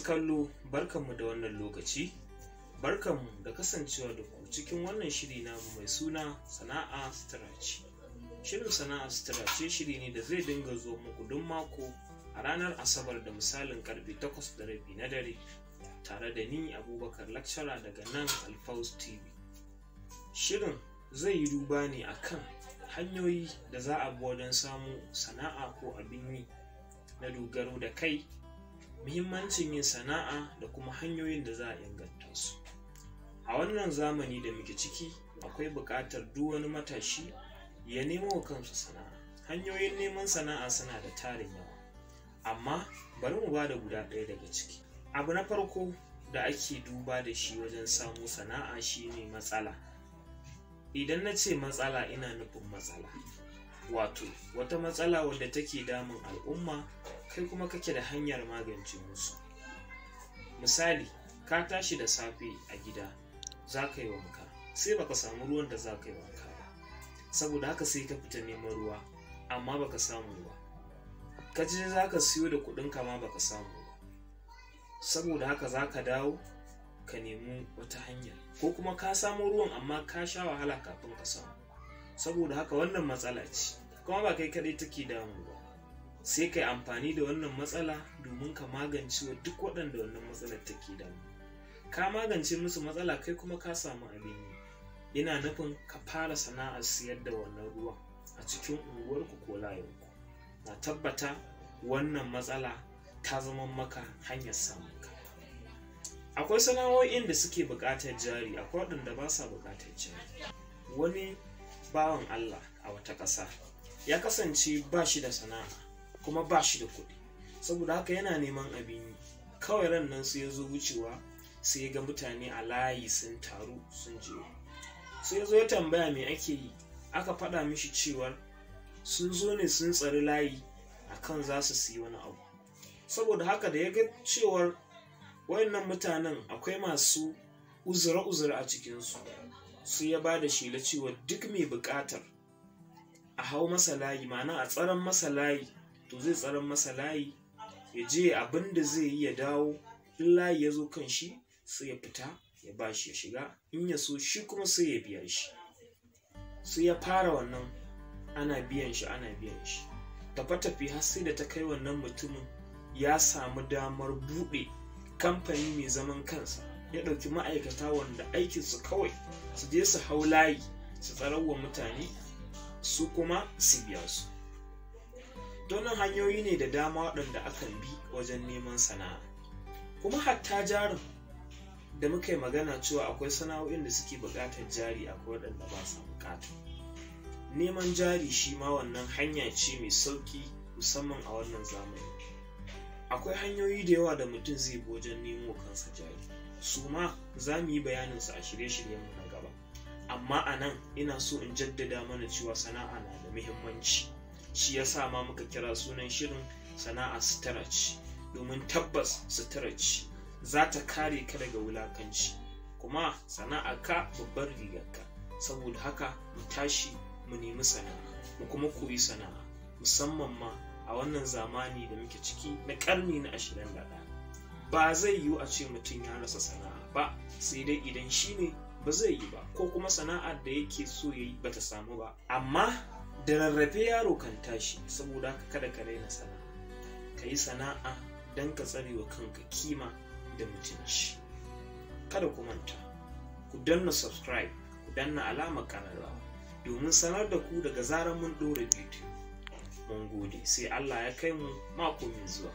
Kallo, barkanmu da wannan lokaci, barkanmu da kasancewa da ku cikin wannan shiri namu mai suna Sana'a Sutura Ce. Shirin Sana'a Sutura Ce shiri ne da zai dinga zo muku duk mako a ranar Asabar da misalin karfe 8:30 na dare, tare da ni Abubakar Lakshara daga nan Alfaus TV. Shirin zai yi duba ne akan hanyoyi da za a bi wajen samu sana'a ko abin yi na dogaro da kai, muhimmancin yin sana'a da kuma hanyoyin da za a inganta su. A wannan zamani da muke ciki, akwai buƙatar duk wani matashi ya nemo wa kansa sana'a. Hanyoyin neman sana'a suna da tarin yawa, amma bari mu ba da guda ɗaya daga ciki. Abu na farko da ake duba da shi wajen samo sana'a shine matsala. Idan na ce matsala, ina nufin matsala, wato wata matsala wadda take damun al'umma, kai kuma kake da hanyar magance musu. Misali, ka tashi da safe a gida za ka yi wanka, sai baka samu ruwan da za ka yi wanka ba, saboda haka sai ka fita neman ruwa, amma baka samu ba. Ka je za ka siyo da kuɗinka ma baka samu ba, saboda haka za ka dawo ka nemi wata hanya, ko kuma ka samu ruwan amma ka sha wahala kafin ka samu. Saboda haka wannan matsala ce, kuma ba kai kaɗai take damu ba. Sai ka yi amfani da wannan matsala domin ka magance wa duk waɗanda wannan matsalar take damu. Ka magance musu matsala, kai kuma ka samu abin yi. Ina nufin ka fara sana'ar siyar da wannan ruwan a cikin unguwarku ko layinku. Na tabbata wannan matsala ta zama maka hanyar samun ka. Akwai sana'o'in da suke buƙatar jari, akwai waɗanda ba sa buƙatar jari. Wani bawan Allah a wata ƙasa ya kasance ba shi da sana'a kuma ba shi da kuɗi, saboda haka yana neman abin yi. Kawai ran nan sai ya zo wucewa, sai ya ga mutane a layi sun taru sun je. Sai ya zo ya tambaya me ake yi. Aka faɗa mishi cewar sun zo ne sun tsari layi akan za su siyi wani abu. Saboda haka da ya ga cewar wayannan mutanen akwai masu uzura-uzura a cikinsu, sai ya ba da shela cewa duk mai buƙatar a hau masa layi, ma'ana a tsaron masa layi, to zai tsaron masa layi ya je abin da zai yi ya dawo. In layi ya zo kan shi, sai ya fita ya ba shi ya shiga, in ya so shi kuma sai ya biya shi. Sai ya fara wannan, ana biyan shi, ana biyan shi, tafi-tafi, har sai da ta kai wannan mutumin ya samu damar buɗe kamfani mai zaman kansa. Ya ɗauki ma'aikata wanda aikinsu kawai su je su hau layi su tsararwa mutane, su kuma su biya su. Donin hanyoyi ne da dama waɗanda akan bi wajen neman sana'a. Kuma hatta jarin da muka yi magana cewa akwai sana'o'in da suke buƙatar jari, akwai waɗanda ba sa buƙata. Neman jari shi ma wannan hanya ce mai sauƙi, musamman a wannan zamani. Akwai hanyoyi da yawa da mutum zai bi wajen nemo kansa jari, su ma za mu yi bayaninsu a shirye-shiryenmu na gaba. Amma a nan ina so in jaddada mana cewa sana'a na da muhimmanci. Shi ya sa ma muka kira sunan shirin Sana'a Sutura Ce, domin tabbas sutura ce, za ta kare ka daga wulakanci, kuma sana'a ka babbar rigarka. Saboda haka mu tashi mu nemi sana'a, mu kuma koyi sana'a, musamman ma a wannan zamani da muke ciki na ƙarni na 21. Ba zai yiwu a ce mutum ya rasa sana'a ba, sai dai idan shi ne ba zai yi ba, ko kuma sana'ar da yake so ya yi bata samu ba. Amma da rarrafe yaro kan tashi. Saboda haka kada ka raina sana'a, ka yi sana'a don ka tsare wa kanka kima da mutunci. Kada ku manta ku danna subscribe, ku danna alamar ƙararrawa domin sanar da ku daga zarar mun ɗora bidiyo. Mun gode, sai Allah ya kai mu mako mai zuwa.